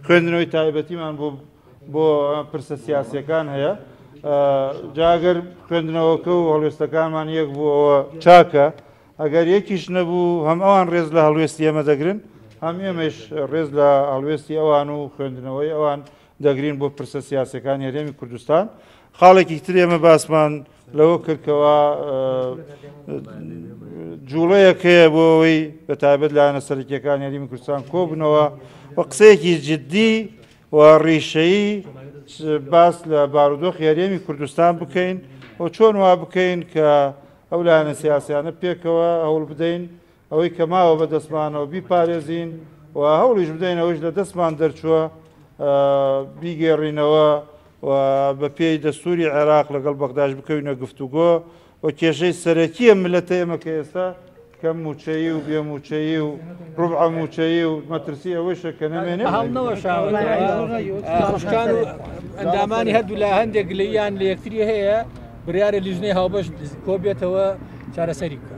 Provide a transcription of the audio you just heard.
خوێندنەوەی تایبەتیمان بۆ بۆ پرسە سیاسیەکان هەیە جا ئەگەر خوێندنەوەکە و هەڵوێستەکانمان یەک بوو ئەوە چاکە ئەگەر یەکیش نەبوو هەم ئەوان ڕێز لە هەڵوێستی ئێمە دەگرن هەم ئێمەش ڕێز لە هەڵوێستی ئەوان و خوێندنەوەی ئەوان دەگرین بۆ پرسە سیاسەکانی هەرێمی کوردستان. خاڵێکی تر ئێمە باسمان لەوە کردکەوە جوڵەیەک هەیە بۆ ئەوەی بە تایبەت لایەنە سەرەکیەکانی هەرێمی کوردستان کۆبنەوە و قسەیەکی جددی و ڕیشەیی باس لە بارودۆخی هەرێمی کوردستان بکەین و چۆن وا بکەین کە ئەو لایەنە سیاسیانە پێکەوە هەوڵ بدەین ئەوەی کە ماوە بە دەستمانەوە بیپارێزین و هەوڵیش بدەین ئەوەیش لە دەستمان دەرچووە بیگێڕینەوە و بە پێی دەستوری عێراق لەگەڵ بەغداش بکەوینە گفتوگۆ و کێشەی سەرەکیە ملەتە ئێمە کە ئێستا کەم موچەیی و بێ موچەیی و ڕوبعە موچەیی و مەترسی ئەوەیشە کە نەمێنێ. هەڵنەوەشاوەتەوە خوشکان و ئەندامانی هەردوولا هەندێک گلەییان لە یەکتری هەیە، بڕیارە لیژنەی هاوبەش کۆبێتەوە چارەسەری بکات.